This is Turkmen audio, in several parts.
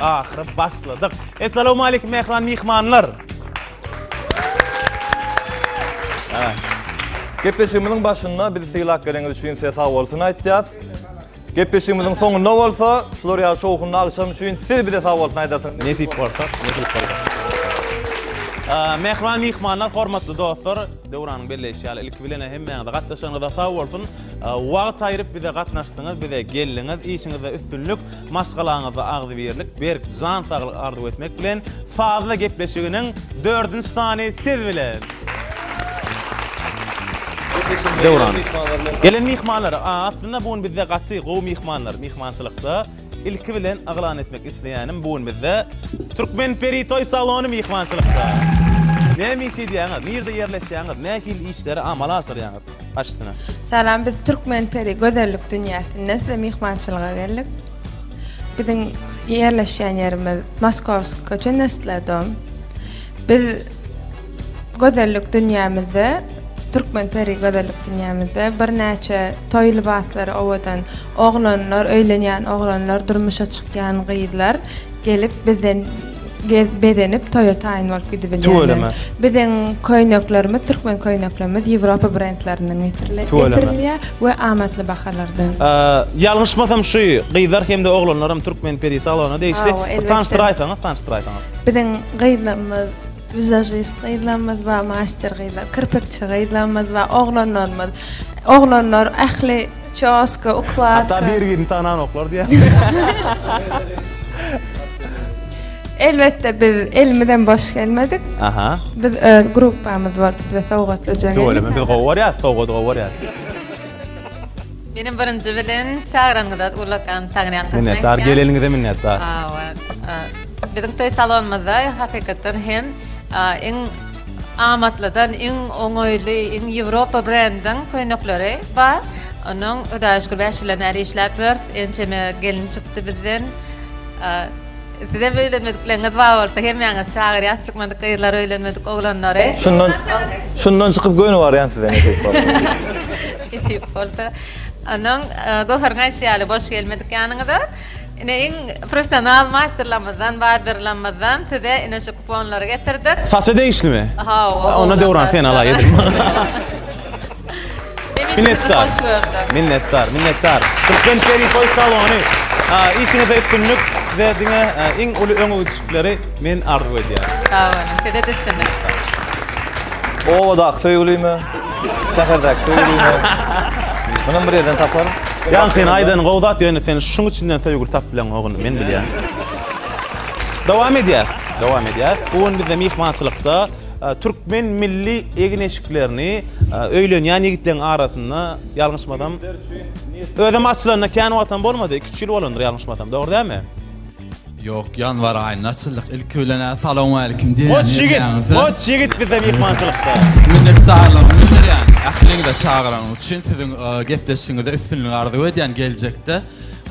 ahyry başladyk. Essalawmaleýkim mähriban myhmanlar! Gepleşigimiziň başynda bizi sylap geleniňiz üçin size sag bolsun aýtýas. Gepleşigimiziň soňunda bolsa, şular ýaly şowhunly agşam üçin siz bize sag bolsun aýdarsyňyz. Nesip bolsa, nesip bolsa. Mähriban myhmanlar, hormatly dostlar, Döwranyň belleýşi ýaly, ilki bilen hemmäňize gatnaşanyňyza sag bolsun. Wagt aýryp bize gatnaşdyňyz, bize geldiňiz. Işiňizde üstünlik, maşgalaňyzda agzybirlik, berk jan saglyk arzuw etmek bilen, Sazly gepleşiginiň dördünji sany siz bilen! Döwran. Gelen myhmanlar, aslynda bu gün bizde gaty gowy myhmanlar, myhmançylykda. Ilki bilen yglan etmek isleýänim bu gün bizde Türkmen Peri toý salony myhmançylykda. Näme iş edýäňiz, nirde ýerleşýäňiz, nähili işleri amala aşyrýaňyz? Başysyna. Salam biz Türkmen Peri gözellik dünýäsinden size myhmançylyga geldik. Biziň ýerleşýän ýerimiz Moskowsk köçe Nestle dom. Biz Gözellik dünýämizde, türkmen peri gözellik dünýämizde birnäçe toý lybaslary owadan oglanlar, öýlenýän oglanlar, durmuşa çykýan gyzlar gelip bizden bezenip toýa taýyn bolup gidibilýärler. Tüweleme. Biziň köýneklerimiz, türkmen köýneklerimiz Ýewropa brendlerinden getirilýär we amatly bahalardan. Ýalňyşmasam şu gyzlar hem-de oglanlar hem Türkmen peri salonyna degişli. Hawa, elbetde. Tanyşdyraýsaňyz, tanyşdyraýsaňyz. Biziň gyzlarymyz Wizažist gyzlarymyz bar, master gyzlar, kirpikçi gyzlarymyz bar, oglanlarymyz. Oglanlar ähli çoska, ukladka. Hatda bir-birini tananoklar diýýär. Elbetde biz elimizem boş gelmedik. Aha. Biz öz gruppamyz bolup size sowgatlyja geldik. Tüweleme biz gowy görýäs, sowgady gowy görýäs. Menem birinji bilen çagyranyňyza ullakan taňryýalkasyn aýtýan. Minnetdar, geleniňize minnetdar. Hawa. Biziň toý salonymyzda hakykatdan hem iň amatlydan, iň oňaýly, iň Ýewropa brendiň köýnekleri bar. Onuň Hudaýa şükür bäş ýyldan bäri işläp ýörüs. Ençeme gelin çykdy bizden. Sizem öýlenmedikleriňiz bar bolsa hemmäňizi çagyrýas çykmadyk gyzlar öýlenmedik oglanlary. Şundan şundan çykyp göni barýan size nesip bolsa. Nesip bolsa. Onuň Göwheriň aýdyşy ýaly boş gelmedik ýanyňyza. Ine iň professional masterlarymyzdan barberlarymyzdan size ine şu kuponlary getirdik. Saça degişlimi? Hawa. Onda Döwran sen alaý edil. Minnetdar. Hoş gördük. Minnetdar, minnetdar. Türkmen Peri toý salony. Işiňizde üstünlik, size diňe iň uly öňe gidişlikleri men arzuw edýän. Sag boluň, size-de üstünlik. Obadaky söýgülime, şäherdäki söýgülime. Munam bir ýerden taparyn. Ýaňkyny aýdanyň gowy zat, ýöne sen şuň içinden söýgüli tapyp bileňok ony, men bilýän. Dowam edýäs, dowam edýäs. Bu gün bizde myhmançylykda Türkmen milli egin-eşiklerini öýlenýän ýigitleriň arasynda ýalňyşmasam, özem açylanyna kän wagtam bolmady, iki-üç ýyl bolandyr ýalňyşmasam, dogry dälmi? Ýok, ýanwar aýynda açyldyk. Ilki bilen-ä salowmaleýkim diýýän Goç ýigit, goç ýigit bizde myhmançylykda. Minnetdarlygymy bildirýän. Ähliňize çagyranyňyz üçin siziň gepleşigiňize üstünlik arzuw edýän geljekde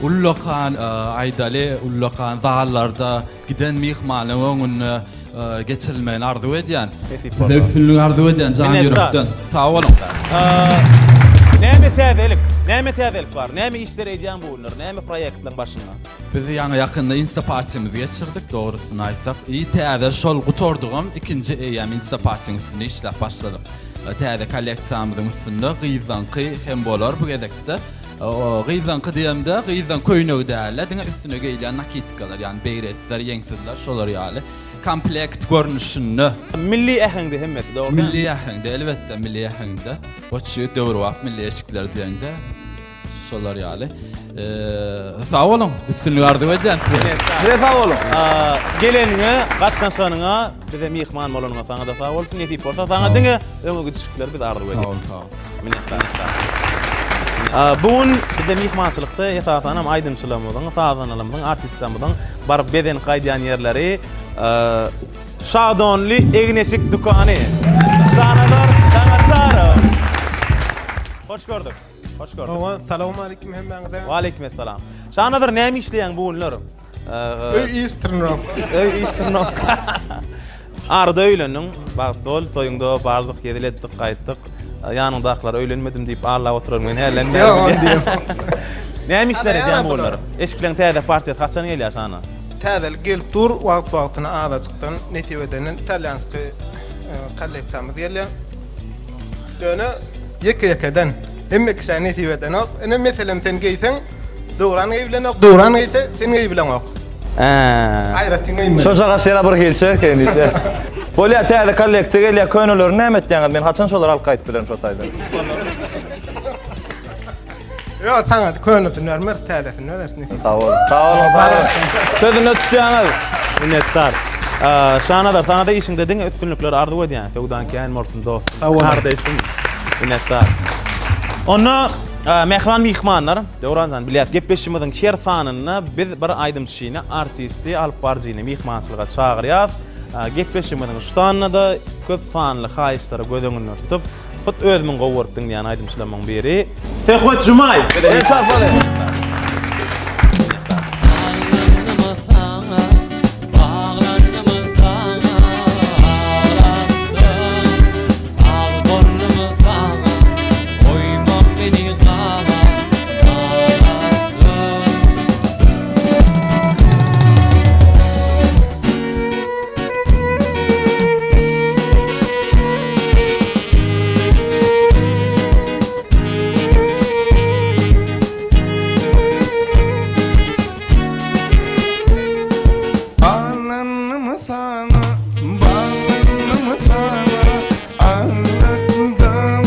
ullakan aýdaly, ullakan zallarda Giden myhmanyň öňünde geçirilmegini arzuw edýän. Size üstünlik arzuw edýän jan ýürekden. Sag boluň. Näme täzelik? Näme täzelik bar? Näme işler edýäň bu günler? Näme proýektleň başynda? Biz ýaňy ýakynda Insta partiýamyzy geçirdik, dogrusyny aýtsak. I täze şol gutardygam ikinji eýýäm Insta partiýaň üstünde işläp başladyk. Täze kolleksiýamyzyň üstünde gyzlaňky hem bolar bu gezekde. Gyzlaňky diýemde, gyzlaň köýnegi däl-de, diňe üstüne geýilýän nakidkalar, ýagny beýresler, ýeňsizler, şolar ýaly komplekt görnüşinde. Milli äheňde hemmesi, dogry dälmi? Milli äheňde, elbetde, milli äheňde. Goç ýigit döwrebap milli eşikler diýeňde, şolar ýaly. Sag boluň, üstünlik arzuw edýän size. Size sag boluň. Geleniňe, gatnaşanyňa, bize myhman bolanyňa saňa-da sag bolsun, nesip bolsa saňa diňe öňe gidişlikleri biz arzuw edýäris. Sag boluň, sag boluň. Minnetdar. Bu gün bizde myhmançylykda esasan hem aýdymçylarymyzyň, sazandalarymyzyň, artistlerimiziň baryp bezenip gaýdýan ýerleri Şadonly egin-eşik dükany. Şanazar Daňatarow. Hoş gördük. Hoş gördük. Hawa, salowmalikim hemmäňize. Waleýkim essalam. Şanazar näme işleýäň bu günler? Öý iş trenirovka. Öý iş trenirovka. Arada öýlendiň, bagtly bol, toýuňda bardyk, hezil etdik, gaýtdyk. Ýanyňdakylar öýlenmedim diýip allap oturan men hälem Ýok, ony diýemok. Näme işler Ana, edýäň ýara bu günler? bular. Eşikleň täze partiýasy haçan gelýär Şana? Täzelik gelip dur, wagt-wagtyna azajykdan nesip edenden italýanskiý kolleksiýamyz gelýär. Ýöne ýeke-ýekeden hemme kişä nesip edenok. Ine meselem sen geýseň, Döwran geýibilenok, Döwran geýse sen geýibileňok. Aýratyn geýmeli. Şo şaga şera bir hilçe eken diýse. Bolýar täze kolleksiýa gelýär, könelerini näme etýäňiz? Men haçan şolary alyp gaýdyp bilerin şo taýdan? Ýok, saňa könesini bermeris, täzesini bereris. Sag bol. Sag boluň, sag boluň. Sözünde tutýaňyz. Minnetdar. Şanazar, saňa-da işiňde diňe üstünlikler arzuw edýän. Söwdaň kän bolsun, dostum. Sag boluň. Kardeşim. Minnetdar. Onda mähriban myhmanlar, Döwran jan, bilýäs, gepleşigimiziň her sanynda biz bir aýdymçyny, artisti, alypbaryjyny myhmançylyga çagyrýas. Gepleşigimiziň şu sanynda-da köp sanly haýyşlary göz öňünde tutup, Hut özümiň gowy görüp diňleýän aýdymçylarymyň biri Söhbet Jumaýew. El çarpaly. Baglandymy saňa, baglandymy saňa, Aglatdym,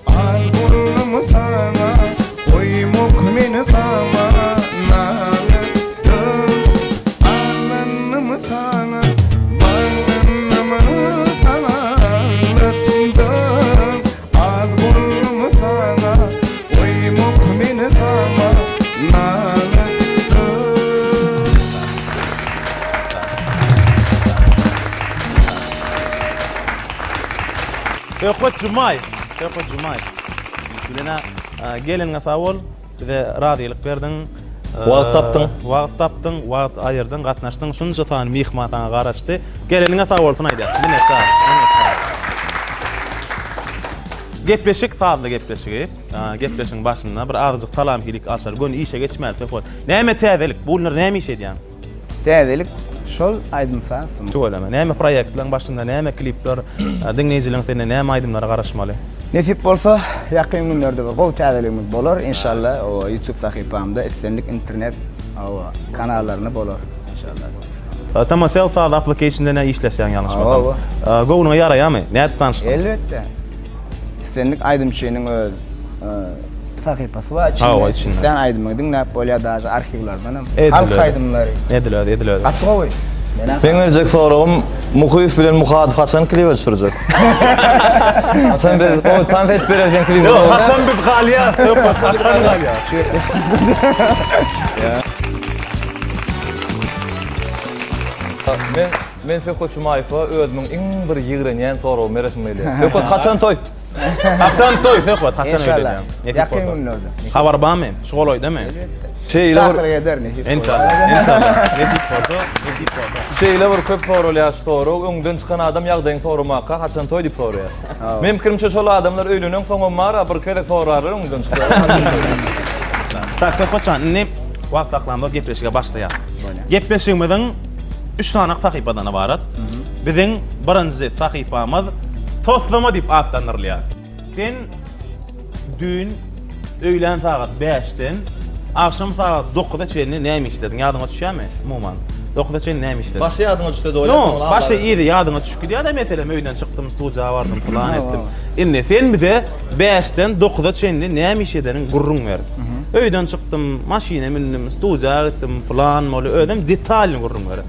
az boldumy saňa, Goýmak meni gama, nalatdym. Baglandymy saňa, baglandymy saňa, Aglatdym, az boldumy saňa, Goýmak meni gama, nalatdym. Söhbet Jumaýew, Söhbet Jumaýew. Bilen-ä geleniňe sag bol. Bize razylyk berdiň. Wagt tapdyň. Wagt tapdyň, wagt aýyrdyň, gatnaşdyň. Şunça sany myhman saňa garaşdy. Geleniňe sag bolsun aýdýas. Minnetdar. Minnetdar. Gepleşik sazly gepleşigi. Gepleşigiň başynda bir azajyk salam-helik alşar. Göni işe geçmäli söhbet. Näme täzelik? Bu günler näme iş edýäň? Täzelik şol aýdym-saz sungaty. Tüweleme. Näme proýektleň başynda, näme klipler, diňleýjileriň senden näme aýdymlara garaşmaly? Nesip bolsa, ýakyn günlerde bir gowy täzeligimiz bolar inşallah. Owa, YouTube sahypamda islendik internet owa kanallarynda bolar inşallah. Tmcell saz application-de nä işleşýäň ýalňyşmasam? Hawa. Göwnüňe ýaraýarmy? Nädip tanyşdyň? Elbetde. Islendik aýdymçynyň öz sahypasy bar içinde. Hawa içinde. Islän aýdymyňy diňläp bolýar daže arhiwlardan hem. Edil Halk özi. aýdymlary. Edil özi, edil özi. Gaty gowy. Menä Meň berjek soragym Muhyýew bilen Muhadow haçan klibe düşürjek? Haçan biz gowy tans edip berersen klibe? Ýok, haçan biz galýas? Ýok, haçan galýas? Men men Söhbet Jumaýewe özümiň iň bir ýigrenýän soragymy beresim gelýär. Söhbet haçan toý? Haçan toý Söhbet, haçan Inşallah. öýlenýäň? Nesip Ýakyn bolsa. günlerde. Habar barmy? Şu golaýdamy? Elbetde. Şeýle bir Çakylyk eder nesip bolsa. Enşallah, enşallah. Nesip bolsa, nesip bolsa. Şeýle bir köp soralýar şu sorag, öňden çykan adam ýagdaýyňy soramaka haçan toý diýip soraýar. Meň pikirimçe şol adamlar öýlenen soňam bar-a bir gezek sorarlar öňden çykýar. Tak Söhbet jan, indi wagt saklamzok gepleşige başlaýas. Gepleşigimiziň üç sany sahypadan ybarat. Biziň birinji sahypamyz Toslama diýip atlandyrylýar. Sen düýn öýlän sagat bäşden agşam sagat dokuza çenli näme işlediň? Ýadyňa düşýärmi umuman? Dokuza çenli näme işlediň? Başy ýadyňa düşse doýýar. Ýok, başy yzy ýadyňa düşüp gidýär-de meselem öýden çykdym, studiýa bardym, pylan etdim. Indi sen bize bäşden dokuza çenli näme iş edeniň gürrüň ber. Öýden çykdym, maşyna mündim, studiýa gitdim, pylan boldy, özem detalny gürrüň ber.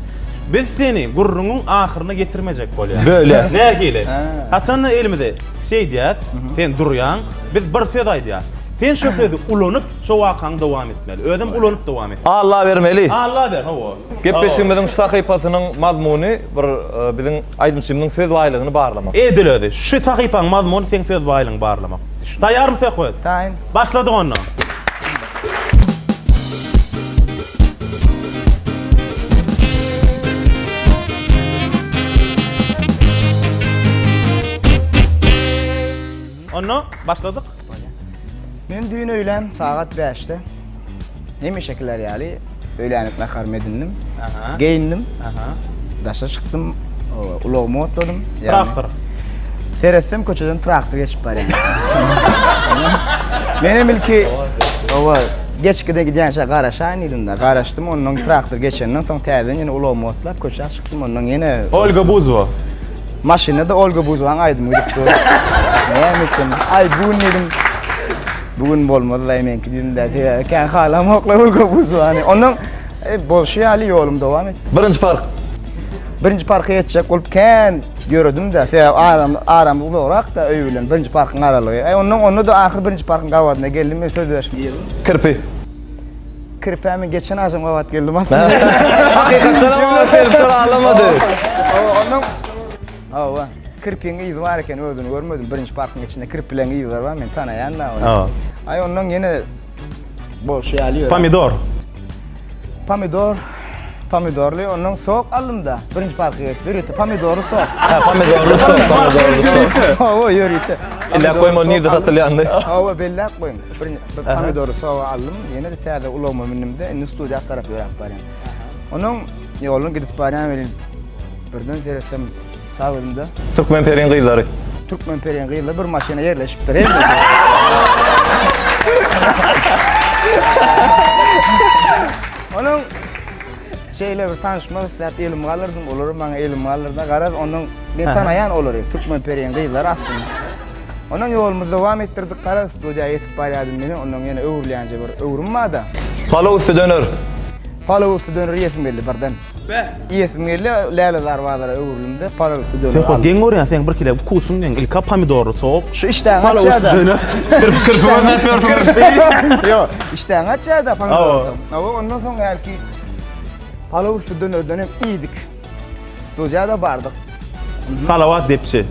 Biz seni gürrüňiň ahyryna getirmejek bolýas. Bölýäs. Nähili? Haçanda elimizi şeýdýäs, sen durýaň, biz bir söz aýdýas. Sen şo sözi ulanyp, şo wakany dowam etmeli. Özem ulanyp dowam etmeli. Alla bermeli. Alla ber, hawa. Gepleşigimiziň şu sahypasynyň mazmuny bir biziň aýdymçymyzyň söz baýlygyny barlamak. Edil özi. Şu sahypaň mazmuny seň söz baýlygyňy barlamak. Taýýarmy söhbet? Taýyn. Başladyk onda. Onda başladyk. Men düýn öýlän sagat bäşde hemişekiler ýaly. Öýlänlik naharymy edindim. Geýindim. Daşa çykdym. Ulagymy otladym. Traktor. Seretsem köçeden traktor geçip barýar. Menem ilki owa geçgide gidýänçä garaşaýyn diýdim-de. Garaşdym, ondan traktor geçenden soň täzeden ýene ulagymy otlap köçä çykdym, ondan ýene Olga Buzowa. Maşynda-da Olga Buzowaň aýdymy gidip dur. Näme etdim? Aý, bu gün diýdim. Bu gün bolmaz-laý meňki diýdim-de, sebäbi kän halamok-la Olga Buzowany. Ondan e, bolşy ýaly ýolum dowam etdi. Birinji park. Birinji parka ýetjek bolup kän ýöredim-de, sebäbi aram aram uzagrak-da öý bilen birinji parkyň aralygy. Aý, ondan onda-da ahyr birinji parkyň gabadyna geldim, men söz berşim. Kirpi. Kirpä men geçen agşam gabat geldim aslynda. Hakykatdan hem gabat gelipdir, aglamady. Ondan Hawa, kirpiň yzy bar eken, özüni görmedim. Birinji parkyň içinde kirpileň yzlary bar, men tanaýan da ony. Aý, ondan ýene bolşy ýaly ýöräp. Pomidor. Pomidor, pomidorly, ondan sok aldym-da. Birinji parka gelip, ýörite pomidorly sok. Ha, pomidorly sok, pomidorly sok. Hawa, ýörite. Belläp goýmaly nirde satylýanyny. Hawa, belläp goýuň. Bir pomidory soga aldym, ýene-de täze ulagyma mündim-de, indi studiýa tarap ýöräp barýan. Onuň ýoluny gidip barýan welin, birden seretsem, sag gözümde. Türkmen periň gyzlary. Türkmen periň gyzlary bir maşyna ýerleşipdir hemmesi. Onuň şeýle bir tanyşmak isläp elimi galdyrdym, olar maňa elimi galdyrdy. Garaz, onuň men tanaýan olary, Türkmen periň gyzlary aslynda. Ondan ýolumyzy dowam etdirdik, garaz studiýa ýetip barýardym meni, ondan ýene öwrülýänje bir öwrüm barda. Palaw üsti döner. Palaw üsti döner iýesim geldi birden. Be! Iýesim geldi, Lälezar bazara öwrüldimde palaw üsti döner Sen aldym. geň görýän, seň bir kile wkusyň geň, ilka pomidorly sok. Şu işdäňi Palaw üsti açýada. döner. Kirpi kirpi gözläp ýörsüňiz. Ýok, işdäňi açýada pomidorly sok. Hawa, ondan soň hälki palaw üsti dönerden hem iýdik. Studiýada bardyk. Salawat depçi.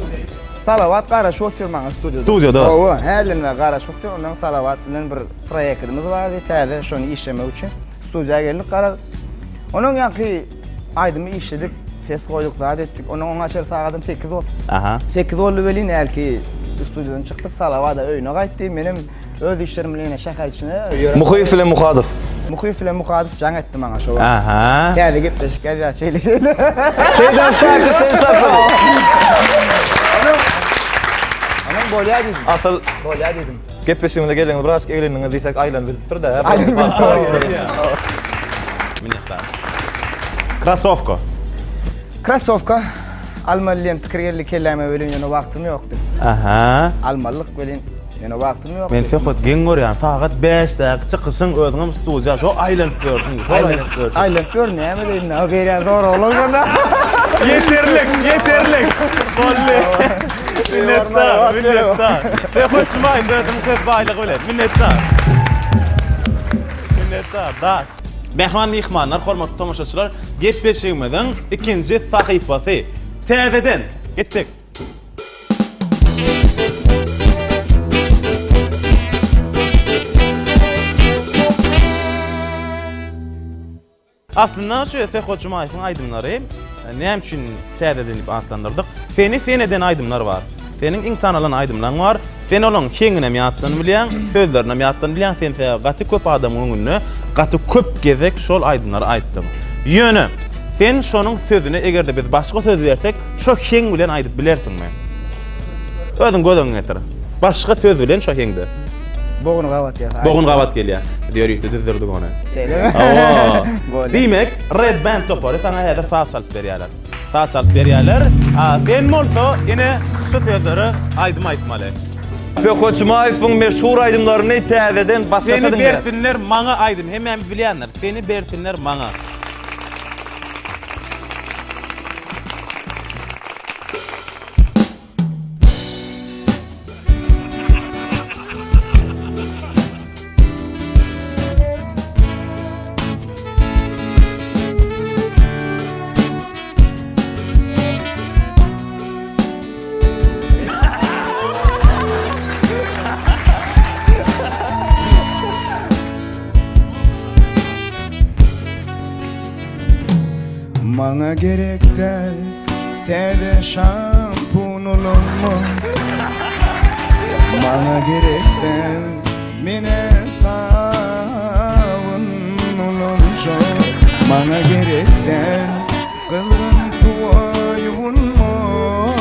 Salawat garaşyp otyr maňa studiýada. Studiýada? Hawa, hälden bäri garaşyp otyr. Ondan Salawat bilen bir proýektimiz bardy, täze şony işlemek üçin studiýa geldik garaz. Onuň ýaňky aýdymy işledik, ses goýduk, zat etdik. Onuň oňa çenli sagadam 8 boldy. Aha. 8 boldy welin hälki studiýadan çykdyk, Salawat-a öýüne gaýtdy. Menem Öz işlerim bilen ýene şäher içine ýöräp. Muhyýew bilen Muhadow. Muhyýew bilen Muhadow jaň etdi maňa şo wagt. Aha. Täze gepleşik ýazýar şeýle şeýle. Şeýdem ştaýky sen çarpyl. Onuň bolýar diýdim. Asyl bolýar diýdim. Gepleşigimize geleňiz birazajyk eglendiňiz diýsek aýlanyp bilipdir-de. Aýlanyp bilipdir. Minnetdar. Krasowka. Krasowka almaly diýen pikir geldi kelläme welin ýöne wagtym ýokdy. Aha. Almalyk welin Ýöne wagtym ýok. Men söhbet geň görýän. Sagat bäşdäki çykyşyň özüňem studiýa şo aýlanyp ýörsüň, şol aýlanyp ýörsüň. Aýlanyp ýörün, näme diýdim, näme berýän soraglar şonda. Ýeterlik, ýeterlik. Boldy. Minnetdar, minnetdar. Söhbet Jumaýew özüniň söz baýlygy bilen. Minnetdar. Minnetdar, daş. Mähriban myhmanlar, hormatly tomaşaçylar, gepleşigimiziň ikinji sahypasy. Täzeden gitdik. Aslynda şu Söhbet Jumaýewiň aýdymlary e, näme üçin täzeden diýip atlandyrdyk? Seni sen eden aýdymlar bar. Seniň iň tanalan aýdymlaň bar. Sen olaň heňinem ýatdan bilýäň, sözlerinem ýatdan bilýäň. Sen sebäbi gaty köp adamyň öňünde gaty köp gezek şol aýdymlary aýtdyň. Ýöne sen şonuň sözüne eger-de biz başga söz bersek, Şo heň bilen aýdyp bilersiňmi? Özüň göz öňüňe getir. Başga söz bilen şo heňde. Boguny gabat gelýär. Bogun gabat gelýär. Biz ýörite düzdürdik ony. Şeýlemi? Hawa. Bolýar. Diýmek, Red Band topary saňa häzir saz çalyp berýärler. Saz çalyp berýärler. A sen bolsa ine şu sözlere aýdym aýtmaly. Söhbet Jumaýewiň meşhur aýdymlaryny täzeden başgaça Seni diňle. bersinler maňa aýdym. Hemmämiz bilýändir. Seni bersinler maňa. Maňa gerek däl täze şampun ulanma Maňa gerek däl menä sabyn ulanjak. Maňa gerek däl gyzgyn suwa ýuwunmak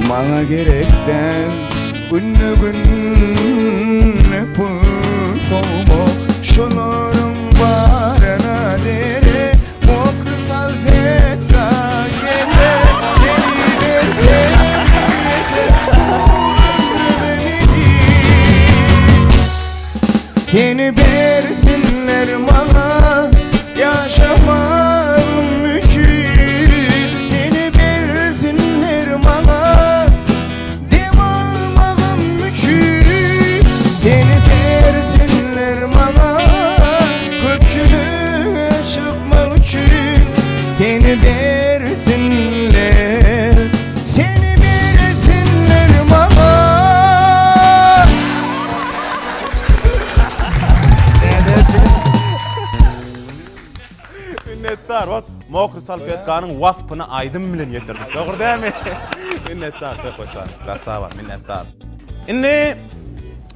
Maňa gerek däl günde-günde pul sowmak Şolaryň baryna derek mokry salfetka gerek Geliberseň ýeter bu ömrüme meniň Seni bersinler maňa ýaşamagym üçin Seni bersinler maňa dem almagym üçin Seni bersinler maňa köpçülige çykmak üçin Seni bersinler Seni bersinler maňa. Minnetdar. Wot, mokry salfetkanyň waspyny aýdym bilen ýetirdik. Dogry dälmi? Minnetdar Söhbet jan. Krasava, minnetdar. Indi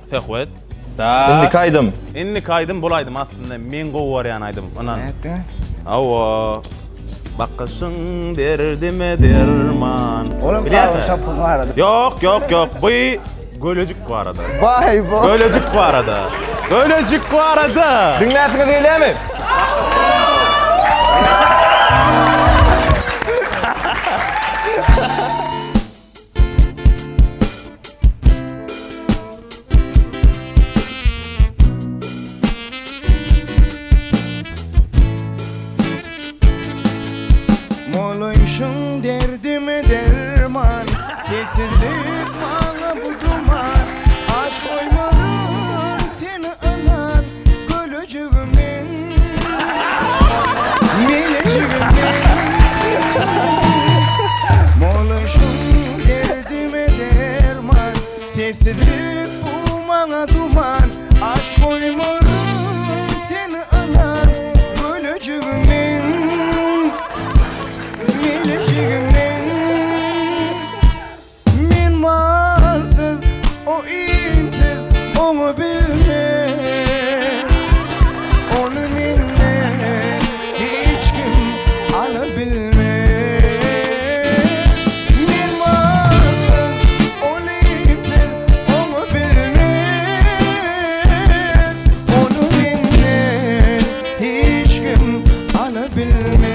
Söhbet. Da. Indiki aýdym. Indiki aýdym bul aýdym aslynda meň gowy görýän aýdymym. Ynan. Nätdi? Hawa. Bakyşyň derdime derman. Olam Bilýärsiň? şapun barada. Ýok, ýok, ýok. Bu Gölejik barada. Baý bo. Gölejik barada. Gölejik barada. Diňläsiňiz gelýärmi? Molayşyň derdime derman Sessizlik maňa bu duman Aş goýmaryn seni ynan Gölejigim meň Melejigim meň Molayşyň derdime derman Sessizlik bu maňa duman Aş goýmaryn seni ynan Gölejigim meň Melejigim meň Men malsyz, o iýmsiz, oňa bilmez Ony menden hiç kim ala bilmez Men malsyz, ol iýmsiz, oňa bilmez Ony menden hiç kim ala bilmez.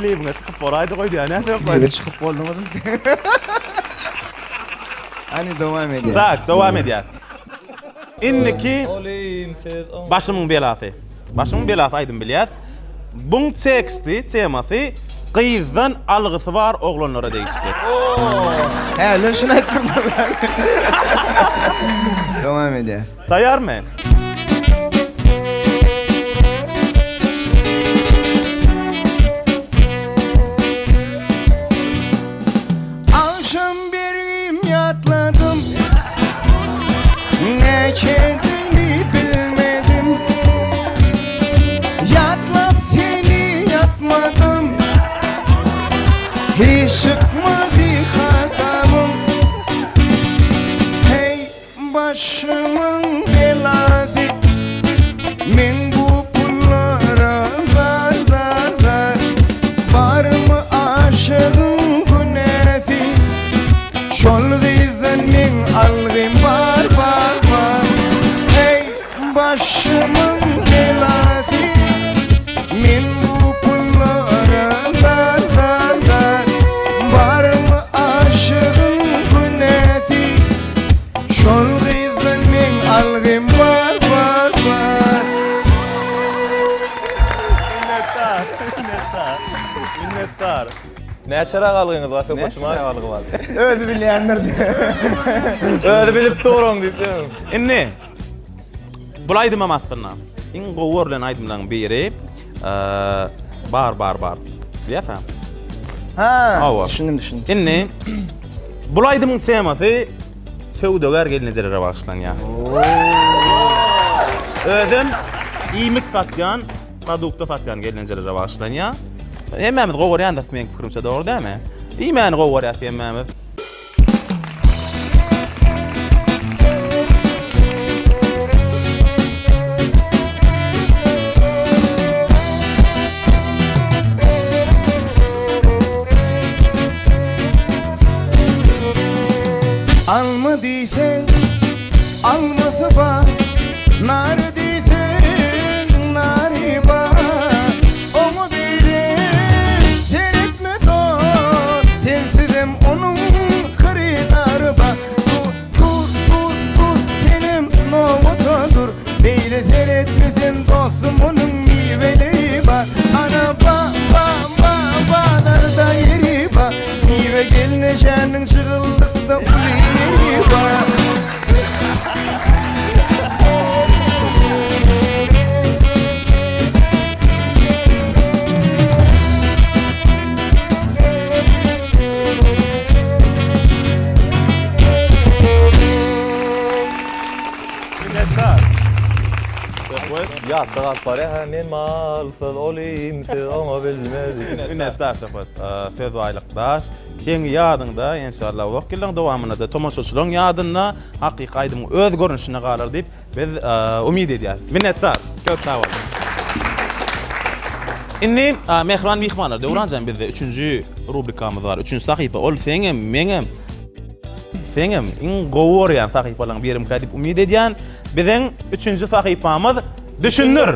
Klibiňe çykyp boraýdy goý diýýän näme sebäp Klibe çykyp bolduňyzmy? Hany dowam edýär. Tak, dowam edýär. Indiki Başymyň belasy. Başymyň belasy aýdym bilýäs. Buň teksti, temasy gyzdan algysy bar oglanlara degişli. Hälem şuny aýtdym. Dowam edýäs. Taýýarmy? Agşam bergim ýatladym Näçedigini bilmedim Ýatlap seni ýatmadym Hiç çykmady hasabym Heý Başymyň belasy Men bu pullara zar zar zar Barmy aşygyň günäsi Şol gyzdan meň algym bar bar bar Eý başymyň belasy Men bu pullara zar zar zar Barmy aşygyň günäsi Şol gyzdan meň algym bar bar bar. Minnetdar, minnetdar, minnetdar. Näçeräk algyňyz bar söhbetçi Näçeräk algy bar? Özi bilýändir. Özi bilip dur oň diýip. Indi bul aýdymam aslynda iň gowy görlen aýdymlaryň biri. Bar bar bar. Bilýärsiň? Ha, düşündim düşündim. Indi bul aýdymyň temasy söwdagär gelnejelere bagyşlanýar. Özem iýmit satýan, produkta satýan gelnejelere bagyşlanýar. Hemmämiz gowy görýändiris meň pikirimçe, dogry dälmi? Iýmäni gowy görýäris hemmämiz. Alma diýseň, almasy bar, Nar diýseň, nary bar. Oňa beýle seretme dost, Sensizem onuň hyrydary bar. Dur, dur, dur, dur, senem nobata dur, Beýle seretme sen dostum onuň miweleri bar. Ana ba, ba, ba, bazarda ýeri bar. Miwe gelnejeňiň jygyldykda uly ýeri bar. Minnetdar. Söhbet. Ýatda galyp barýar, hä, men malsyz, ol iýmsiz, oňa bilmez. Minnetdar Söhbet. Söz baýlykdaş. Seň ýadyňda, enşalla, uzak ýyllaryň dowamynda-da tomaşaçylaryň ýadynda hakyky aýdymyň öz görnüşinde galar diýip, biz umyt edýäris. Minnetdar. Köp sag boluň. Indi, mähriban myhmanlar, Döwran jan bizde üçünji rubrikamyz bar, üçünji sahypa. Ol seňem, meňem, seňem iň gowy görýän sahypalaryň birimkä diýip umyt edýän. Biziň üçünji sahypamyz Düşündir!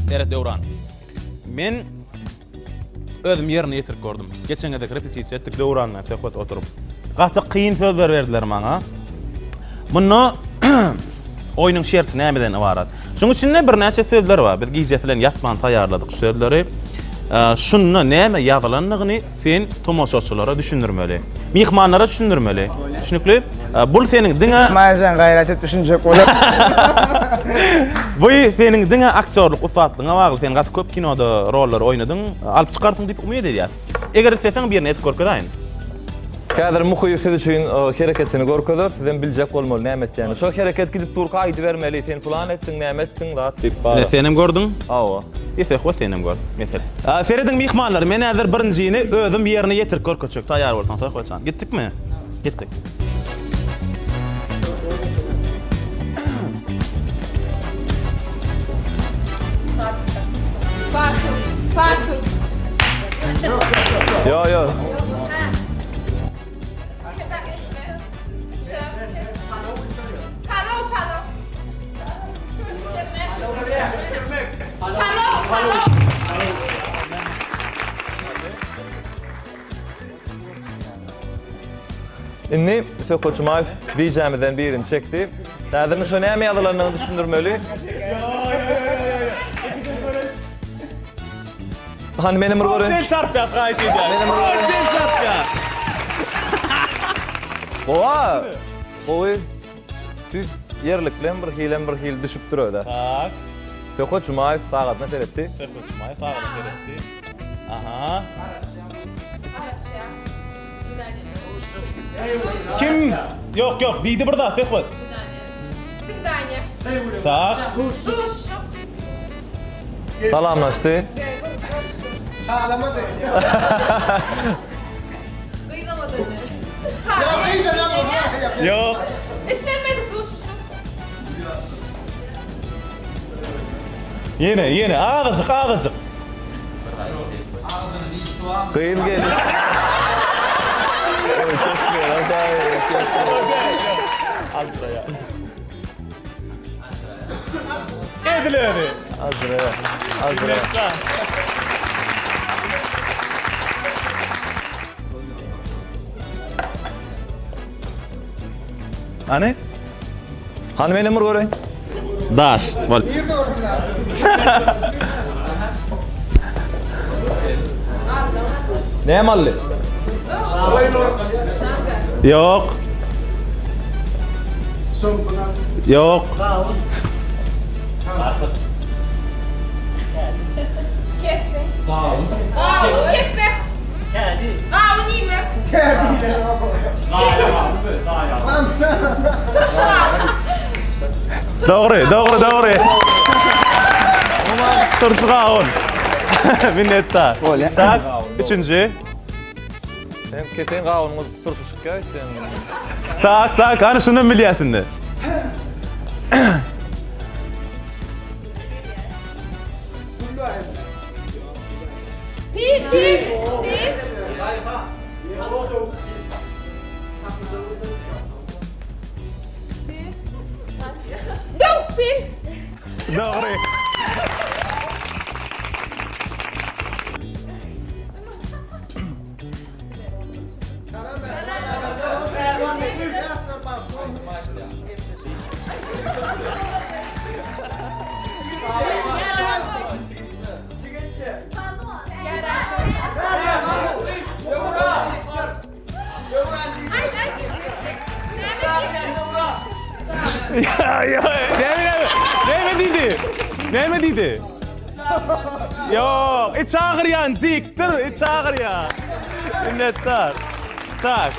Seret Döwran. Men özüm ýerine ýetirip gördüm. Geçen gezek repetisiýa etdik Döwran bilen söhbet oturyp. Gaty kyn sözler berdiler maňa. Munda oýnuň şerti nämeden ybarat? Şuň içinde birnäçe sözler bar. Biz gijesi bilen ýatman taýýarladyk şu sözleri. Şunda näme ýazylandygyny sen tomaşaçylara düşündirmeli. Myhmanlara düşündirmeli. Düşnükli? Bul seniň diňe Ismailjan gaýrat et düşünjek bolar. Bu seniň diňe aktýorlyk ussatlygyňa bagly. Sen gaty köp kinoda rollary oýnadyň. Alyp çykarsyň diýip umyt edýäs. Eger isleseň birini edip görkezäýin. Häzir Muhyýew siz üçin hereketini görkezer, sizem biljek bolmaly näme etýänini. Şo hereket gidip durka aýdybermeli, sen plan etdiň, näme etdiň zat diýip bar. Ine senem gördüň. Hawa. I Söhbet senem gör. Mesel. Serediň myhmanlar, men häzir birinjini özüm ýerine ýetirip görkezjek. Taýýar bolsaň Söhbet jan. Gitdikmi? Gitdik. Ýo ýo. Indi Söhbet Jumaýew bijämizden birini çekdi. Häzir indi şo näme ýazylanyny düşündirmeli. Hany menem bir göreýin. Sen çarpýar haýyş edýän. Menem bir göreýin. Sen çarpýar. Gowa. Gowy. Tüýs ýerlikli hem bir hilem bir hili düşüpdir özä. Tak. Söhbet Jumaýew sagadyna seretdi. Söhbet Jumaýew sagadyna seretdi. Aha. Kim? Ýok, ýok, diýdi bir zat, Söhbet. Swidaniýa. Tak. Duşuşyk. Salamlaşdy. Halamady. Ýok. Islenmedik duşuşyk. Ýene, ýene, azajyk, azajyk. Gyz gelin. Edil özi. Azra. Azra. Hany? Hany menem bir göreýin. Daş. Bol. Näme aldy? Ýok. Ýok. Kessin. Gawun kesmek. Gawun iýmek. Turşy gawun. Dogry, dogry, dogry. Turşy gawun. Minnetdar. Tak, üçünji. Sen kesen gawunyňyz turşy çykýar sen. Tak, tak, hany şunam bilýäs indi. Pil, pil, pil. Döw, pil. Dogry. Näme diýdi? Näme diýdi? Ýok, iç agyrýan dikdir, iç agyrýan. Minnetdar. Tak.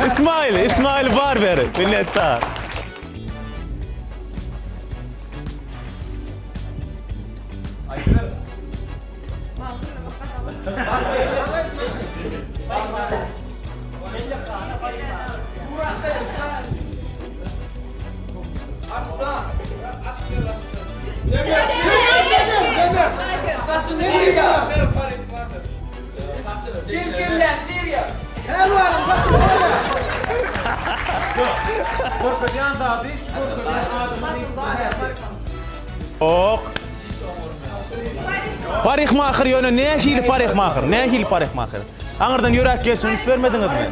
Ismail, Ismail bar beri. Minnetdar. Görkezýän zady şu görkezýän adamyň Ok. Parikmaher ýöne nähili parikmaher? Nähili parikmaher? Aňyrdan ýöräp gelşini üns bermediňizmi?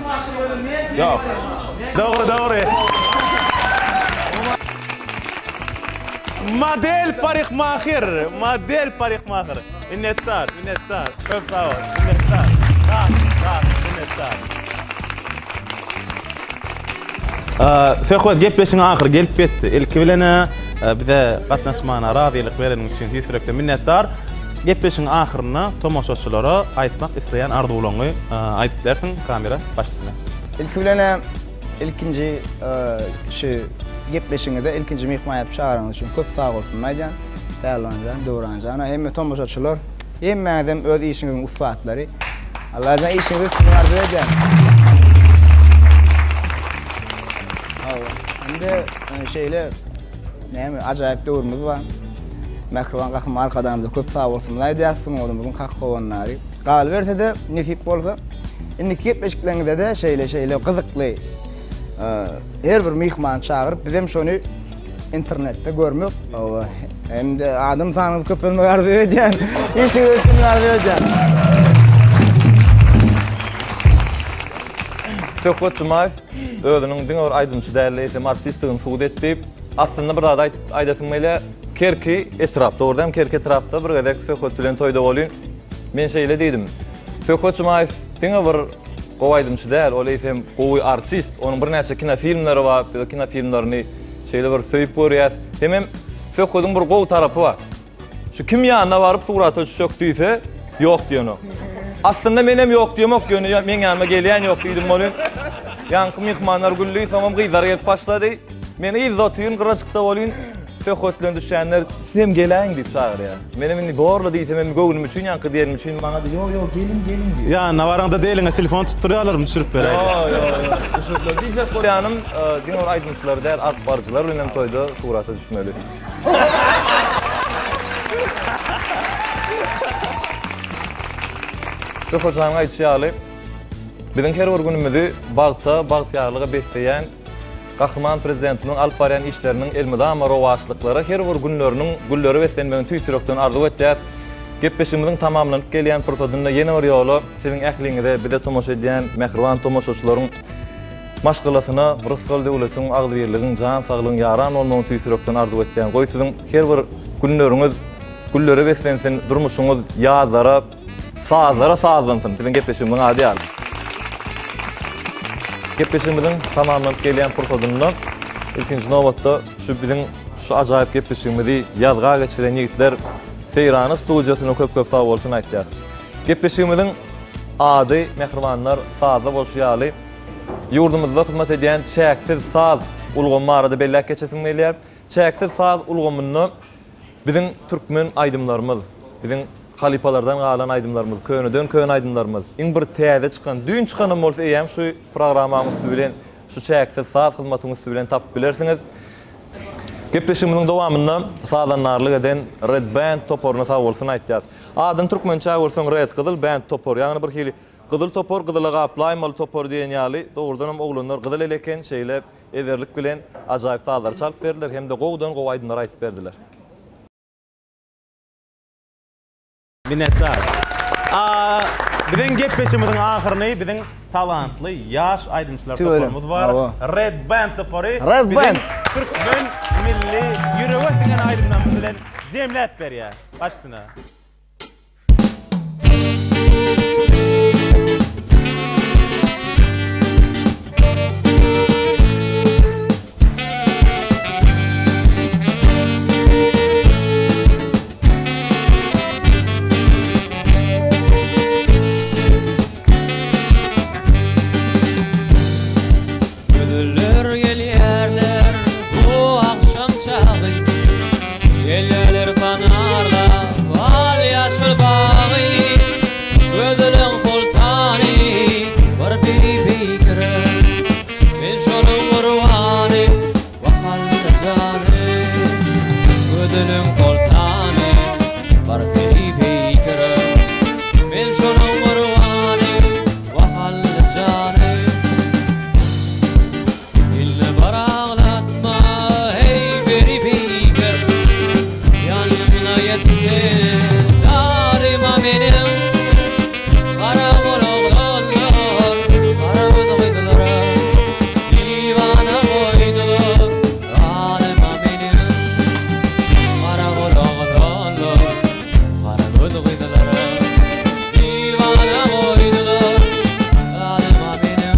Ýok. Dogry, dogry. Model parikmaher, model parikmaher. Minnetdar, minnetdar. Köp sag bol. Minnetdar. Sag, sag, minnetdar. Söhbet gepleşigiň ahyry gelip ýetdi. Ilki bilen bize gatnaşmagyna razylyk bereniň üçin tüýs ýürekden minnetdar. Gepleşigiň ahyrynda tomaşaçylara aýtmak isleýän arzuwlaryňy aýdyp bilersiň, kamera baş üstüne. Ilki bilen ilkinji şu gepleşigiňize ilkinji myhman edip çagyranyňyz üçin köp sag bolsun aýdýan. Pälwanjan, Döwranjana, hemme tomaşaçylar. Hemmäňizem öz işiňiziň ussatlary. Allajan işiňizde üstünlik arzuw edýän. Hawa. Hem-de şeýle näme ajaýyp döwrümiz bar. Mähriban Gahryman Arkadagymyza köp sag bolsun aýdýarys, sungatymyzyň hak howandary. Galyberse-de, nesip bolsa, indiki gepleşikleriňizde-de şeýle-şeýle gyzykly her bir myhmany çagyryp, bizem şony Internetde görmek, hawa, hem-de adam sanyny köpelmegi arzuw edýän. Işiňiz üstünlik arzuw edýän. Söhbet Jumaýew özüniň diňe bir aýdymçy däl-de, eýsem artistdigini subut etdi. Aslynda bir zat aýdasym gelýär. Kerki etrap, dogry dälmi? Kerki etrapda bir gezek Söhbet bilen toýda bolýan. Men şeýle diýdim. Söhbet Jumaýew diňe bir gowy aýdymçy däl, ol eýsem gowy artist. Onuň birnäçe kinofilmleri bar. Biz o kinofilmlerini Şeýle bir söýüp görýäs. Hemem Söhbediň bir gowy tarapy bar. Şu kim ýanyna baryp surata düşjek diýse, ýok diýenok. Aslynda menem ýok diýemok, ýöne meň ýanyma gelýän ýok diýdim welin, ýaňky myhmanlar güldi, soňam gyzlar gelip başlady. Men yzda otyryn, gyrajykda welin, Söhbet bilen düşýänler sizem geläýiň diýip çagyrýar. Menem indi borla diýsem hem göwnüm üçin ýaňky diýenim üçin maňa-da ýok ýok geliň geliň diýýär. Ýanyna baraňda eliňe telefon tutdurýarlarmy düşürip beräý diýip. Ýok ýok ýok düşüripler. Diýjek bolýanym diňe bir aýdymçylar däl alyp baryjylar bilen hem toýda surata düşmeli. Söhbetjanyň aýdyşy ýaly biziň her bir günümizi bagta bagtyýarlyga besleýän Gahryman Prezidentimiziň alyp barýan işleriniň elmydama rowaçlyklara, her bir günleriniň güllere beslenmegini tüýs ýürekden arzuw etýäs. Gepleşigimiziň tamamlanyp gelýän pursadynda ýene bir ýola siziň ähliňize, bize tomaşa edýän mähriban tomaşaçylaryň maşgalasyna rysgal-döwletiň, agzybirligiň, jan saglygyň ýaran bolmagyny tüýs ýürekden arzuw etýän. Goý siziň her bir günleriňiz güllere beslensin, durmuşyňyz ýazlara, Sazlara sazlansyn biziň gepleşigimiziň ady ýaly. Gepleşigimiziň tamamlanyp gelýän pursadynda ilkinji nobatda şu biziň şu ajaýyp gepleşigimizi ýazga geçiren ýigitler Seýrana studiýasyna köp köp sag bolsun aýtýas. Gepleşigimiziň ady mähribanlar sazda bolşy ýaly ýurdumyzda hyzmat edýän çäksiz saz ulgamy barada belläp geçesim gelýär. Çäksiz saz ulgamynda biziň türkmen aýdymlarymyz, biziň. Halypalardan galan aýdymlarymyz, köneden köne aýdymlarymyz, iň bir täze çykan, düýn çykanam bolsa eýýäm şu programmaň üsti bilen, şu çäksiz saz hyzmatyň üsti bilen tapyp bilersiňiz. Gepleşigimiziň dowamynda sazandarlyk eden Red Band toparyna sagbolsun aýtýas. Adyny türkmençä öwürseň Red, gyzyl, Band topar, ýagny bir hili gyzyl topar, gyzyla gaplaýmaly topar diýen ýaly, dogrudanam oglanlar gyzyl el eken, şeýle ezberlik bilen ajaýyp sazlary çalyp berdiler hem-de gowudan gowy aýdymlary aýdyp berdiler. Minnetdar. A biziň gepleşigimiziň ahyryny biziň talantly ýaş aýdymçylar toparymyz bar. Red Band topary Red Band türkmen milli ýürege siňen aýdymlarymyz bilen jemläp berýär. Baş üstüne. Gözeller gelýärler bu agşam çagy, Gelýärler sanarlap al-ýaşyl bagy. Gözeliň soltany bir bibi gerek, Men şonuň gurbany. Wah Alla jany, gözeliň soltany, Bir peri peýkere, men şonuň gurbany, Wah Alla jany. Ille bar aglatma, eý peri peýker, Ýanyna ýetse daryma meniň. Gara bol oglanlar, gara göz gyzlara, Diwana goýdular zalyma meniň. Gara bol oglanlar, gara göz gyzlara, Diwana goýdular zalyma meniň.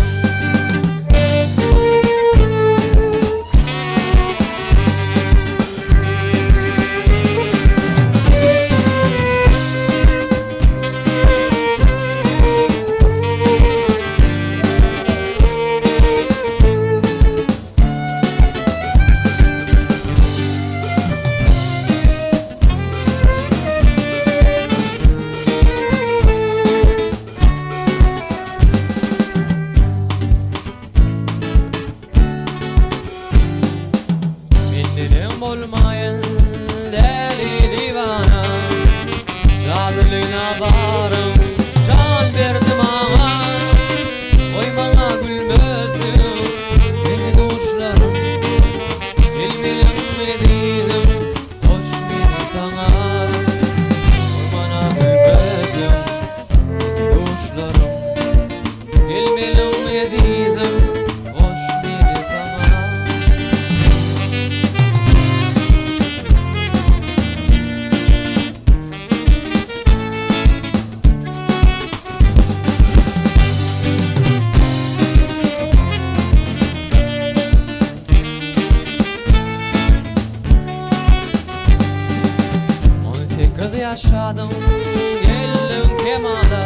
Mendenem bolmaýyn däli diwana, Jadyly nazaryň jan berdi maňa. Goý maňa gülmesin seni duşlarym, Gel meniň ezizim goş meni saňa. Goý maňa gülmesin duşlarym. Gel meniň ezizim, goş meni saňa. 18 ýaşadyň, geldiň kemala.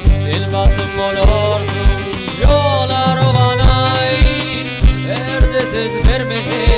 Sen bagtym bolarsyň, ýola rowanaý. Erde söz bermeseň.